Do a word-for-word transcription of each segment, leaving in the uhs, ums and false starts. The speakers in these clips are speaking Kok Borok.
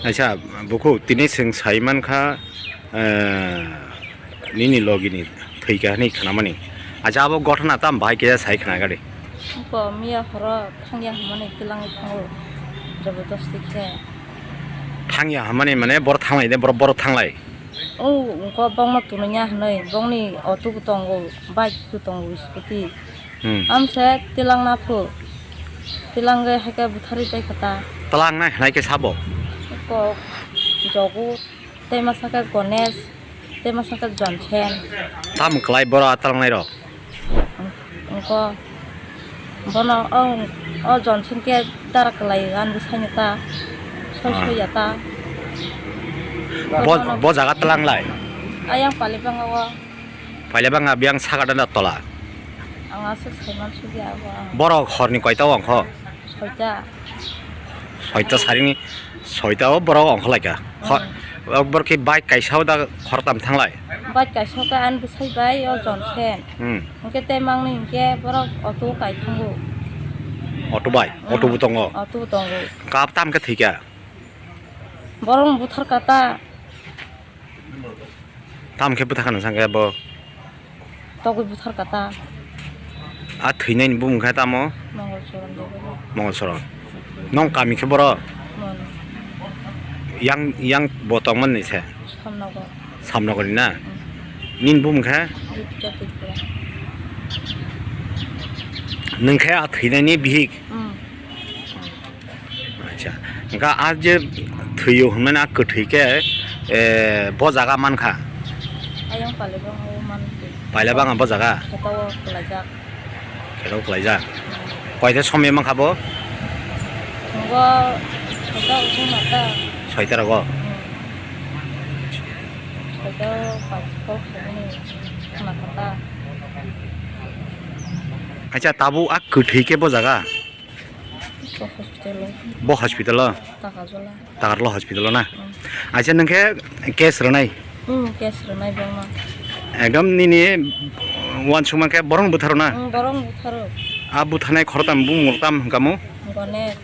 Acha, bukhuk, tini chwng sai mankha, eh, nini logini thwikha hwnwi khnamani. Acha, abo gothana tam bahai khe sai khna gari. Wngkha miya horo thangya hwnmani twlangwi thango, jobodosti khe. Thangya hwnmani mane borok thanglai de, borok, borok thanglai? O, wngkha bongno tunui ya hwnwi, bongni auto bo tongo, bike bo tongo, scooty. Hmm. Amse tilang na phu. Tilang ge hake buthari pai kata. Tilang na hwnai ke sabo? Ko jogu, tema saka Ganesh, tema saka Johnson. Tam klai boro a tilang nai rok? Ko bono o, o Johnson ke dara klai an bwsai ta. Soi Ah. soi ya ta. Bo, Bono bo jaga tilang lai? Ayang pali bang o. Pailabang a biyang saka da tola. Ang aswk saiman sugya abo ang. Borok horni koita ongkho? Soita. Soita sarini, soita o borok ongkho laika. Ho-, Hmm. o borok khe bike kaisa o da khoroktam thanglai? Bike kaisa o khe ani bwsai bai o Johnson. Hmm. Hwnkhe tei mangni hwnkhe borok auto kai thango. Auto bai? Hmm. Auto bo tongo? Auto bo tongo. Kap tam khe thwikha? Borok buthar kata. Tam khe bwtha khana sangkhe bo? Togwi bwthar kata. A thwinaini bumung khe tamo? Mongol Soron Debbarma. Mongol Soron. Nong kami khe boro? Mon. Yang, yang bo tongmani se? Samnogor. Samnogor ni na? Hmm. Nini bumung khe? Jyotika Tripura. Nwng khe a thwinaini bihik? Hmm. Acha, hwnkha a je thwiyo hwnmani a kwthwi khe, eh, bo jaga mankha? Ayang Pailabang o mankha. Pailabang bo jaga? Khetao kwlaijak. Khetao kwlaijak. Koita somoi mankha bo? Thwngbo soita o thwngma ta. Soita rogo? Hmm. Soita o paanch kok thwngmani thwngma kha ta. Acha, tabuk a kwthwi khe bo jaga? Bo hospital o. Bo hospital o? Takarjala. Takarjala hospital o na? Hmm. Acha, nwng khe case rwnai? Hmm, case rwnai bangma. Ekdom nini uansukma khe borok butharo na? Hmm, borok butharo. A butharnai khoroktam bumung tam hwnkha mo? Ganesh,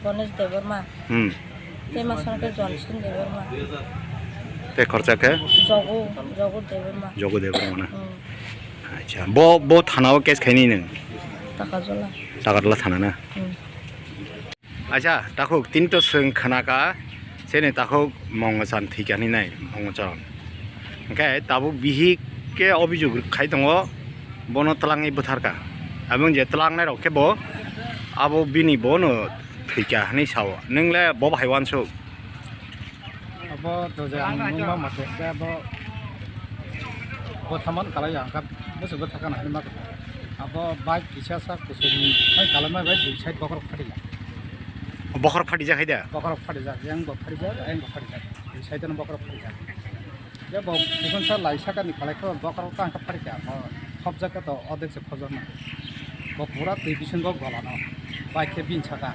Ganesh Debbarma. Hmm. Tei masa khe Johnson Debbarma. Tei khoroksa khe? Jogu, Jogu Debbarma. Jogu Debbarma na? Hmm. Acha, bo, bo thana o case khaini nwng? Takarjala. Takarjala thana na? Hmm. Acha, takhuk tini to chwng khna kha, chini takhuk Mongochan thwikha hinwi nai, Mongochon. Hwnkhe tabuk bihik khe obhijog khai tongo, bono twlangwi bwtharkha. Aboni je twlangnai rok khe bo, abo bini bono thwikha hinwi sao. Nwng le bo bahai uansuk? Abo to je ang nungma mate khe abo bo thaman kalai ang kha bwswk bwtha kana hinwi ma kha. Abo bike kisa sa kusum ni hai kalai ma bai dui side bokhorok phati jak. Bokhorok phati jak hai da? Bokhorok phati jak, yang bo phati jak, yang bo phati jak. Dui side no bokhorok phati jak. Je bo chikon sa lai saka ni kalai kha bokhorok ta ang kha phati kha. Bo khop jak kha to odek se khop jak na. Bo pura twi bisingo gola no. Bike khe bini saka.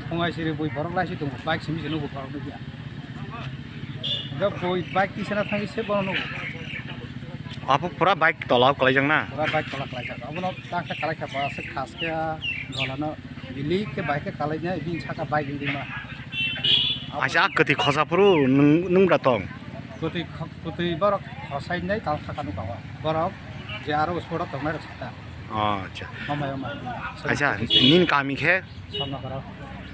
Phung ai siri bui borok lai si tongo, bike simi se nugo borok nugya. Hwnkhe bui bike tisana thangwi se bono nugo. Abo pura bike tola o kwlaijak na? Pura bike tola kwlaijak. Abono ta khe kalai kha ba se khas khe a golano bili khe bike khe kalai nai bini saka bike wngwi ma. Aisa a kwtwi khosa phuru nwng, nwng da tong? Kwtwi kho-, kwtwi borok khosai nai tal saka nukha o. Borok je aro spot o tongnai rok saka. Oh, acha. Mamai, mamai. Acha, nini kami khe? Samnakara.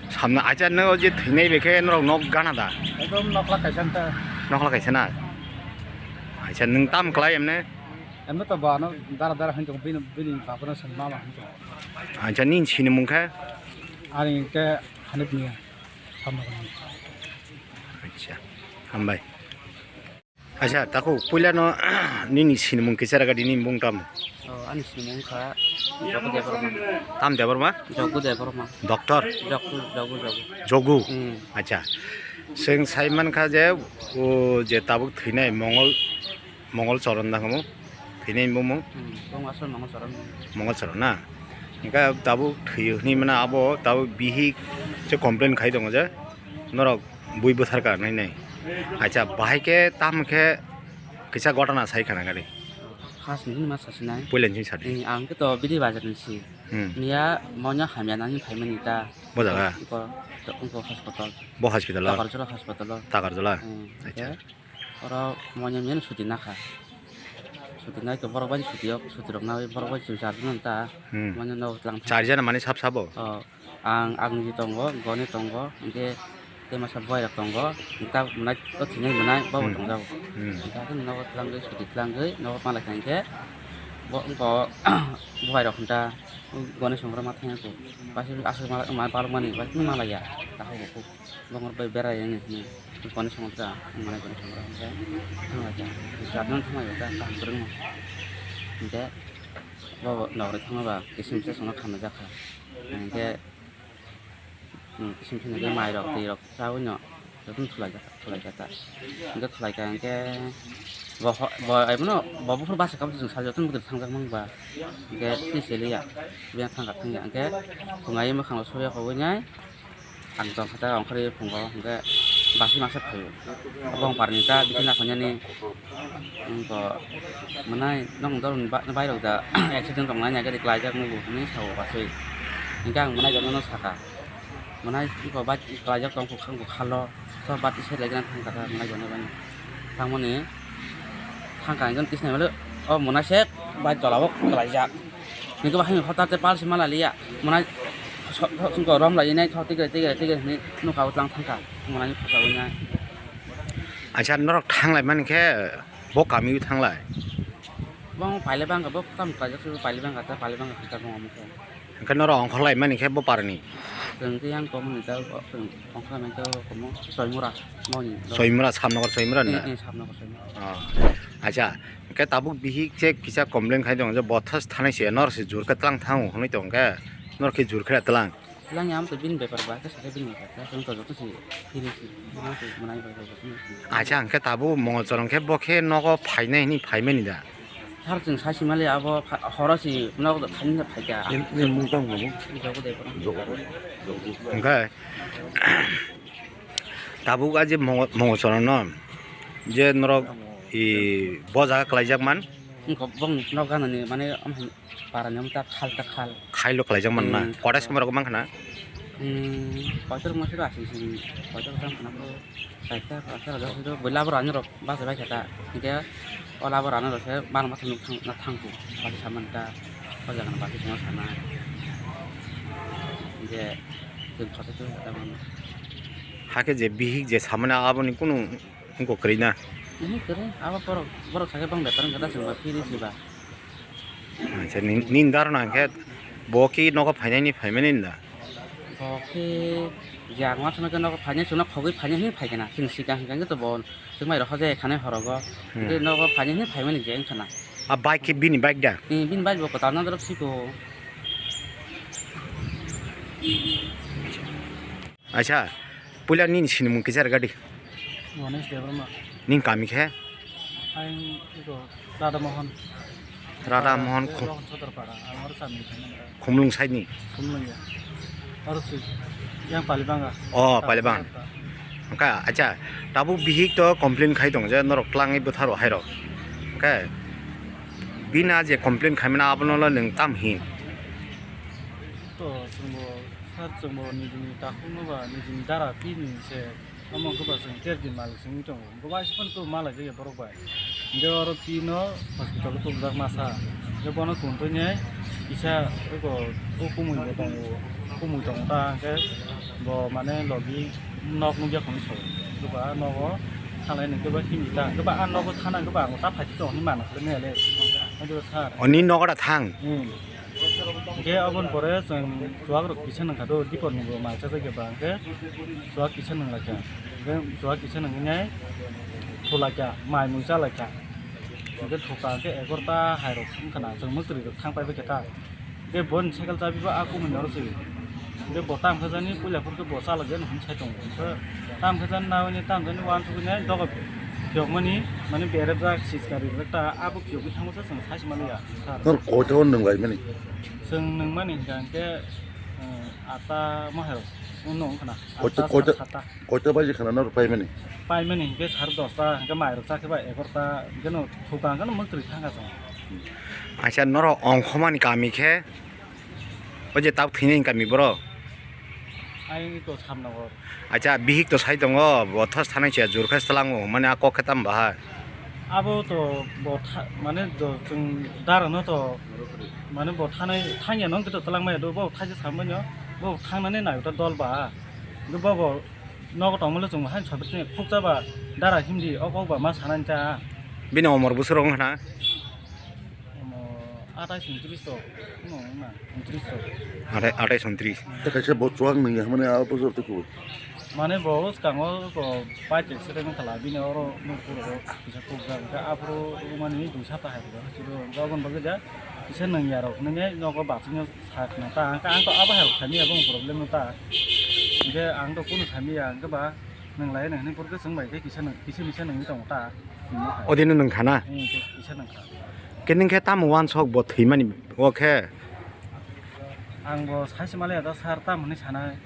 Samna, acha, no je thwinai bai khe norok nok gana da? Ekdom nokla kaisa ta. Nokla kaisa na? Acha, nwng tam klai emne? Emne to ba no dara dara hin tong bini, bini baba no sen mama hin tong. Acha, nini sinimung khe? Ani khe Hanif Miya. Samnakara. Acha, hambai. Acha, takhuk puila no nini sinimung kisa raga di, nini bung tam? Oh, ani sinimung kha Jogu Debbarma. Tam Debbarma? Jogu Debbarma. Doctor? Jogu, Jogu, Jogu. Jogu? Hmm. Acha. Chwng sai man kha je o je tabuk thwinai Mongol, Mongol Choron da kamo? Thwinai bumung? Hmm, bung aswk Mongol Choron. Mongol Choron na? Hwnkhe tabuk thwiyo hinwi mano abo tabuk bihik se complain khai tongo je norok bui bwthar ka nai nai. Acha, bahai khe tam khe kisa gotana sai khana gari. Pas minute ma sasinai. Puila ni sadi. Ang ke to bidi bazar ni si. Hmm. Miya monya hamya nani phaimani ta. Bo jaga? Ko, ko hospital. Bo hospital o? Takarjala hospital o. Takarjala? Hmm. Acha. Oro monya miya suti nakha. Suti nai to borok bai suti yok, suti rok nai borok bai chwng charjon ta. Hmm. Monya no tlang. Charjon mani sab sabo? Oh. Ang, ang niji tongo, goni tongo, hingke tei masa buai rok tongo, hingke ta mwnai o thinai mwnai bobo Hmm. tongjago. Hmm. Hingke haikhe nogo twlangwi, suti twlangwi, nogo malai kha hingke bo wngko buai rok hwnta goni songrok ma thangya kho. Paisa aswk ma, ma palok mani, paisa ma malaiya, takhuk bo kho. Bongor bai berai ya ni, ni goni songrok ta, mwnai goni songrok hingke thanglaikha. Charno thanglaikha, kaham kwrwngno. Hingke bobo nogri thangma ba, kisim se songno khamlaijak kha. Hingke Hmm, kisim sini ke mai rok, twi rok chawi no, jotono thulai kha, thulai kha ta. Hingke thulai kha hingke bo ho-, bo, ai bono, bo buphuru basa kabo chwng sal jotono bwtwi thangjak mang ba. Hingke twi se liya, biyang thang kha thangya. Hingke phungai mwkhang rok soya kogwi nai, ang tong kha ta ongkhorwi phungo, hingke basi masa phaio. Bongpar ni ta bithi nakhon yani. Wngkha mwnai nwng dorni ba-, bairok da accident tongnai ya gari klaijak nugo hwnwi sao bachwi. Hingke ang mwnai jano no saka. Mwnai wngkha bike klaijak tong kha wngkha khalo. To bati se laigana thangkha ta mwnai jano bai. Thangmani thangkha hingke tisnai male o mwnai se bike tola o klaijak. Hingke bo haino hotate pal se mala liya. Mwnai so-, so-, wngkha rom lai nai tho tigre tigre tigre hwnwi nokha o tlang thangkha. Mwnai khosa o nai. Acha norok thanglai mani khe Bo kami thanglai. Bo paile bangkha, bo tam kaijak se paile bangkha, ta paile bangkha, ta bo omo khe. Hingke norok ongkhorlai mani khe bo parni? Chwng tei yang komoni ta, chwng ongkhorlai mani ta komo Soimura, moni. Soimura, Samnokor Soimura na? Eh, eh, Samnokor Soimura. Oh. Acha, hingke tabuk bihik che kisa complain khai tong je, bothas thanai se, nor se jur khe tlang thango hwnwi tong khe, nor khe jur khe tlang. Lang ya, am to bini bepar ba, ke sake bini bepar, ke song to joto si, hiri si, hiri si, manai bai bai joto ni. Acha, hingke tabuk Mongol Chorong khe bo khe nogo phainai hwnwi phaimani da? Sar chwng sa si mali abo pha-, horo si nogo phainai phaikha. Ni, ni mung tang bo? Jogo de pura. Jogo. Hingke tabuk a je Mongol, Mongol Chorong no je norok i bo jaga klaijak man? Wngkha bong nok ganani mane, Parani wngkha khal ta khal. Khailo khlaijak manna. Hmm. Kotai somoi rok mankha na? Hmm, kotor mosor asing sing, kotor tang khna ko, kaita kotor rok sing, bwla bo rani rok bachai bai kha ta. Hingke o labo rani rok se bana bachai nuk thang, na thang ku, bachai saman ta, o jaga na bachai songma sana. Hingke chwng kotor tu ta mano. Hakhe je bihik je samani aboni kunu Wngkha kwrwi na? Ini kwrwi, abo borok, borok sakhe bang bepar wngkha da, chwngba phiri siba. Acha, ni, nini daro na khe bo ki nogo phainani phaimani da? Bo khe je ang uansukma khe nogo phainai, chwngno khogwi phainai hwnwi phaikhe na, chwng sikang hwnkha khe to bo chwngbai rok hoja ekhanai horogo. Hmm. Tei nogo phainai hwnwi phaimani je wngkha na. A bike khe bini bike da? Ni bini bike bo kwtal na dorop siko. Acha, puila nini sinimung kisa rwgadi. Ganesh Debbarma. Nini kami khe? Ayang iko Radha Mohan. Radha Mohan Khu-, Rohan Sodor Para, ang oro sami khe nang. Khumlung side ni? Khumlung ya. Oro si, yang Palibanga. Oh, Palibanga. Hwnkha, acha, tabuk bihik to complain khai tong je norok tlangwi bwtharo hairok. Hwnkhe, bina je complain khaimani abono le nwng tam hin? To chwngbo sir, chwngbo nijini takhukno ba nijini dara tini se omo wngkhe ba chwng ter din malik se wngwi tongo. Bo bai se phano to malaijak ya borok bai. Hingke oro tino hospital o tubujak masa. Hingke bono tongtwini kisa eko o kumui bo tongo, kumui tongo ta hingke bo mane logi nok nukya hwnwi sao. Hingke ba nogo thanglai hwnkhe ba himdi ta hingke ba a nogo thana hingke ba ang ta phaidi tongo hinwi mana khe mele. Hingke ba sir. Oni nogo da thang? Hmm. Hingke aboni pore chwng chuwak rok kisa nangkha do, dipor ni bo mai chajak ya ba hingke chuwak kisa nanglaikha. Hingke chuwak kisa nangkhe nai thulaikha, mai mui chalaikha. Hingke thuka hingke egarota hai rok wngkha na, chwng mwtwrwi rok thang paibaikha ta. Hingke boni cycle chabi bo a kumui ni oro se. Hingke bo tam khe jani puila phuru khe bo chalok ya hinwi sai tongo. Hingke tam khe jani nawi ni tam jani uansukgwi nai doga phiyokmani, mane berepjak, siska rijak ta, abo phiyokgwi thango se chwng sai se manliya. Sir. Nor koito nwng laimani? Chwng nwngmani hwnkha hwnkhe, eh, atta moherok wngno wngkhana. Koito, atta, koito, sat, sata. Koito baji khana nor paimani? Paimani hwnkhe sare dosta, hwnkhe mairok chakhe ba egarota, hwnkhe no thuka hwnkhe no mwtwrwi thangkha chwng. Acha norok ongkhomani kami khe o je tabuk thwinani kami borok. Ayang iko Samnogor. Acha bihik to sai tongo, bo thos thanai se jur khe tlango, mane a kok khe tamo bahai. Abo to bo tha-, mane do chwng dara no to mane bo thanai thangya no kito tlang maya do bo thaisa sambai no bo thangnani nai ta dol ba. Do bo bo nogo tongmolo chwng hai sabit khuk jaba dara himdi o kok ba ma sanani ta. Bini omor bwswk rok wngkha na? Omo atais untris to, no, na, untris to. Atai-, atais untris. Tei kaisa bo chuwak nungya hwnmani abo bwswk tei kubui. Mane bo swkango bo bike accident wngkha la, bini oro nukphuru kisa kukjak, hwnkhe aphuru mani dui sapta hai rwkha, chwng rwkha, aboni bagwi da kisa nungya rok nungya nogo bachingno sakna ta, hwnkhe ang to abo hai rok samiya, aboni problem no ta, hwnkhe ang to kunu samiya, hwnkhe ba nung lai nang hinwi phuru khe chwng bai khe kisa nung, kisa misa nungwi tongo ta. Odino nung khana? Hmm, kisa nung kha. Khe nung khe tamo uansok bo thwimani o khe? Ang bo saisi maliya da sir tamo hinwi sanai.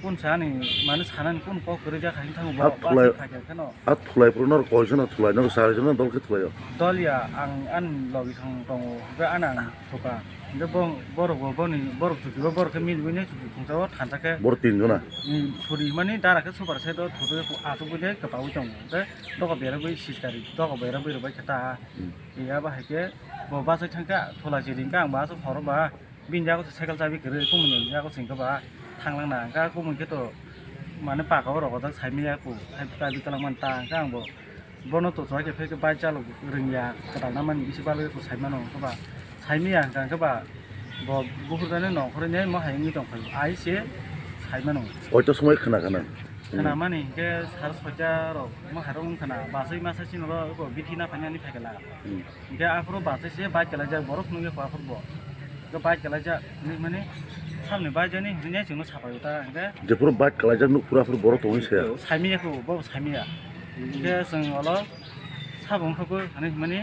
Kun sa ani mani sanani kun kok kwrwi jak hai thang bo. A thulai, basi kha khe kheno. A thulai phuru nor koi jona thulai nor sari jona dol khe thulai o. Dol ya ang ani logi song tongo. Be ani ang Thuka. Hingke bo, borok bo, boni, borok chuti bo, borok khe milwini chuti khungsa o thansa khe. Borok tin jona. Hmm, thuri himani dara khe super set o thuri achugwi de kwpagwi tongo. Hingke dogo beragwi siskari, dogo beragwi rwbai khe ta. Hmm. Iya ba hai khe bo bachai thangkha thola chiri hingke ang bo aswk horo ba bini yago se cycle chabi kwrwi kumuni yago se hingke ba thanglang na hingke kumui khe to mane paka o rogojak saimanya ku sai chabi twlangmani ta hingke ang bo. Bono to chwrai khe phai khe bike chalok rwngya, kwtal namani bisi balwi khe sai mano, hwnkhe ba sai manya hwnkha hwnkhe ba bo buphur jani nongkhorwi nai mo hai wngwi tongkha, ai se sai mano. Koito somoi khna khna? Khna mani hwnkhe sar soita rok mo hai rok wngkha na, bachai masa chini oro bithi na phainani phaikhe la. Hmm. Hwnkhe aphuru bachai se bike kwlaijak borok nukya kho aphuru bo. Hwnkhe bike kwlaijak hinwi mani samni bike jani hinwi chwngno sapai ta hwnkhe. Jephuru bike kwlaijak nuk phuru aphuru borok tongwi se. Sai manya kho bo sai manya. Hwnkhe chwng olo. Sabo wngkha bo, hinwi hwnmani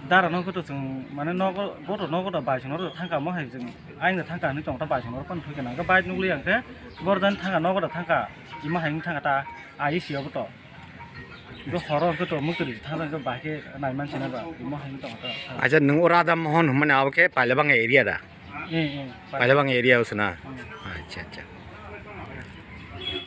dara no goto chwng, mane nogo, goto nogo da bai chwng oro thangka mo hai chwng, aino thangka hinwi chwng ta bai chwng oro phano thwikha na, hwnkhe bike nukliya hwnkhe boro jani thangka nogo da thangka, imo hai wng thangka ta, ai si obo to. Hwnkhe horo hwnkhe to muktwi thangkha hwnkhe bai khe nai mansi na ba, imo hai wng tongkha ta. Acha, nwng o Radha Mohon hwnmani abo khe Pailabang area da? Eh, eh, Pailabang area o se na? Hmm. Acha, acha.